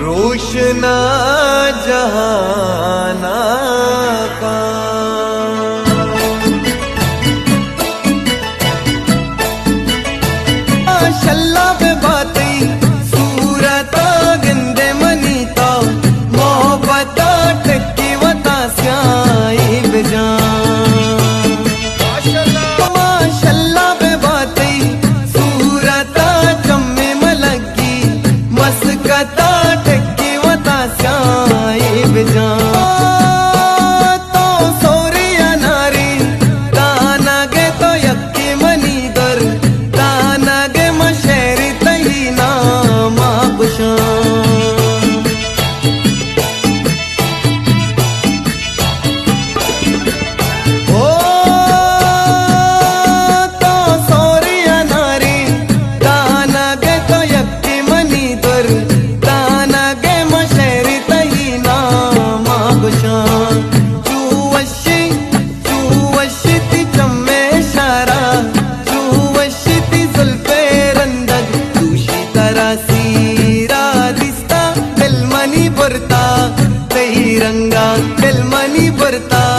روشنا جہانا کا۔ ماشاءاللہ بے باتئی صورتا گندے منی تا، محبتا ٹکی وتا سیائی بجان۔ ماشاءاللہ بے باتئی صورتا چمے ملگی، مسکتا ٹکی وتا سیائی بجان۔ تو سوری اناری، دانگے تو یکی منی در، دانگے من شعری تئی ناما گشان۔ او تو سوری اناری، دانگے تو یکی منی در، دانگے من شعری تئی ناما گشان۔ چو وشی، چو وشی تی چمے اشارہ، چو وشی تی زلفے رندگ، دوشی ترا سیرا دیستا، دل منی برتا، تئی رنگا دل منی برتا۔